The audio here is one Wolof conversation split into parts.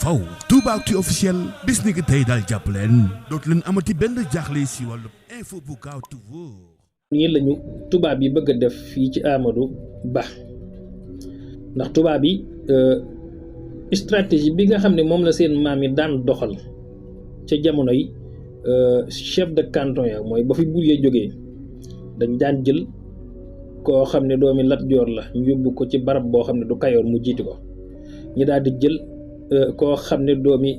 faw Toubactu officiel bis ni ki tey daal jàpp leen dootu leen amati benn jaaxle si wàllu info bu gaaw te wóor. nii lañu tubaab yi bëgg a def fii ci Amadou Ba ndax tubaab yi stratégie bi nga xam ne moom la seen maam yi daan doxal ca jamono yi chef de canton ya mooy ba fi buur ya jógee dañ daan jël koo xam ne doomi Lat Joor la ñu yóbbu ko ci barab boo xam ne du Kayoor mu jiiti ko ñi daal di jël koo xam ne doomi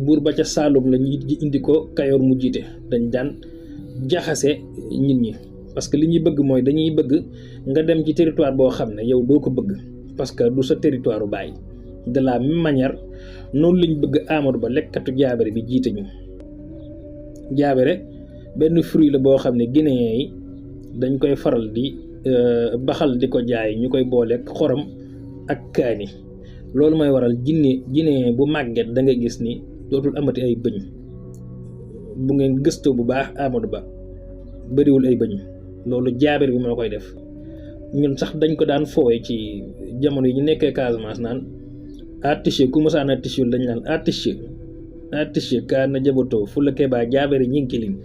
buur ba ca Saalum la ñu indi ko Kayoor mu jiite dañ daan jaxase nit ñi parce que li ñuy bëgg mooy dañuy bëgg nga dem ci territoire boo xam ne yow doo ko bëgg parce que du sa territoire u baay de la même manière noonu lañ bëgg Amadou Ba lekkatu jaabare bi jiite ñu jaabare benn fruit la boo xam ne guinéen yi dañ koy faral di baxal di ko jaay ñu koy booleeg xorom ak kaani loolu mooy waral guinéen bu màgget da nga gis ni dootul amati ay bëñ bu ngeen gëstoo bu baax Amadou Ba bëriwul ay bëñ loolu jaabare bi moo koy def ñun sax dañ ko daan fooye ci jamono yi ñu nekkee Casamance naan artiche ku mosaan artiche dañ naan artiche kaa na jabatoo fu la kebaa jaabare ñi ngi kilin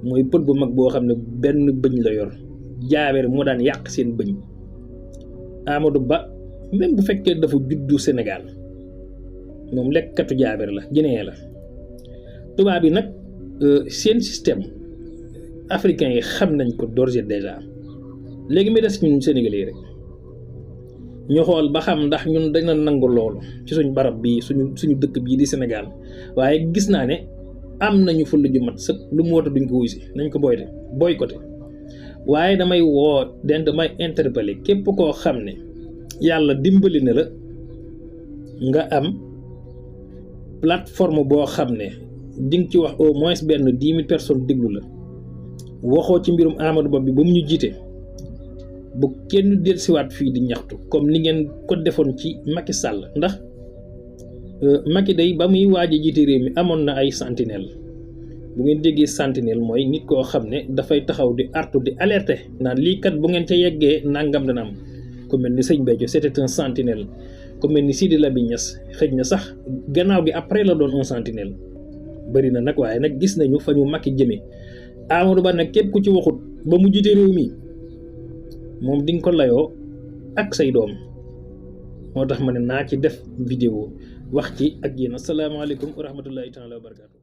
mooy pël bu mag boo xam ne benn bëñ la yor jaabare moo daan yàq seen bëñ Amadou Ba même bu fekkee dafa juddu Sénégal moom lekkatu jaabare la Guinéen la tubaab yi nag seen système africain yi xam nañ ko d'ores et déjà léegi mi des ñun Sénégalais rek ñu xool ba xam ndax ñun dana nangu loolu ci suñ barab bii suñu dëkk bii di Sénégal waaye gis naa ne am nañu fulla ju mat sëkk lu mu woote duñ ko wuy si nañ ko boycotté waaye damay interpeller képp koo xam ne yàlla dimbali na la nga am plateforme boo xam ne di nga ci wax au moins benn 10 000 personnes déglu la waxoo ci mbirum Amadou Ba bi ba mu ñu jiite bu kenn dellusiwaat fii di ñaxtu comme ni ngeen ko defoon ci Macky Sall ndax Macky day ba muy waaj a jiite réew mi amoon na ay sentinelle bu ngeen déggee sentinelle mooy nit koo xam ne dafay taxaw di artu di alerter naan lii kat bu ngeen ca yeggee nangam dana am ku mel ni sëñ Béthio c'était un sentinelle ku mel ni Sidi Lamine Niass xëj na sax gannaaw gi après la doon un sentinelle bëri na nag waaye nag gis nañu fa ñu Macky jëmee Amadou Ba nag képp ku ci waxut ba mu jiite réew mi moom di nga ko layoo ak say doom moo tax ma ne naa ci def vidéo wax ci ak yéen asalaamaaleykum wa rahmatullahi taala wa barakaatu